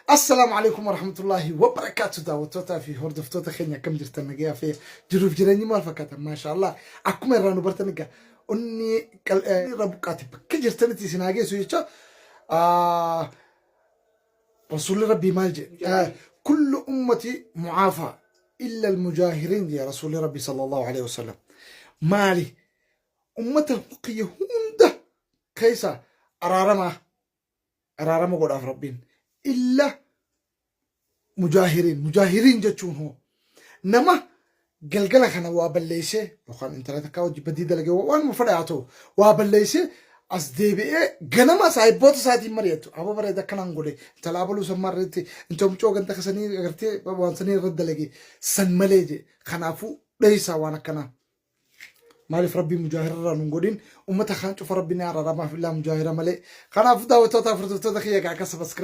Assalaamu alaikum warahmatullaahi wabarakaatu. Daawwattootaa fi hordoftoota keenya, akkam jirtan? Nagayaa fi jiruuf jireenyi maal fakkaata? Maasha Allah, akkuma irraa nu bartan egaa onni irra buqqaate bakka jirtanitti isin haa geessu jecha. Rasuulli Rabbii maal jedhe? Kullu ummati mucaafaa illa almujaahiriin jedhe Rasuulli Rabbii sallallahu alaihi wasallam. Maali? Ummata kiyya hunda keessa araaramaa araarama godhaaf Rabbiin, illa mujaahiriin. Mujaahiriin jechuun hoo nama galgala kana waa balleessee yookaan intala takkaa hojii badii dalagee, waanuma fedhe haa ta'u, waa balleessee as deebi'ee ganama saahibboota isaatiin mari'atu. Aba bareeda akkanaan godhe, intala abaluu san marreetti, intala mucoo ganda kasanii agartee waan sanii irratti dalage san malee je. Kanaafuu dheessaa waan akkanaa. Maaliif Rabbii mujaahira irraa nun godhin? Ummata kaan cufa Rabbi ni araaramaaf, illaa mujaahira malee. Kanaafuu daawwattoota, hordoftoota kiyya, akka subscribe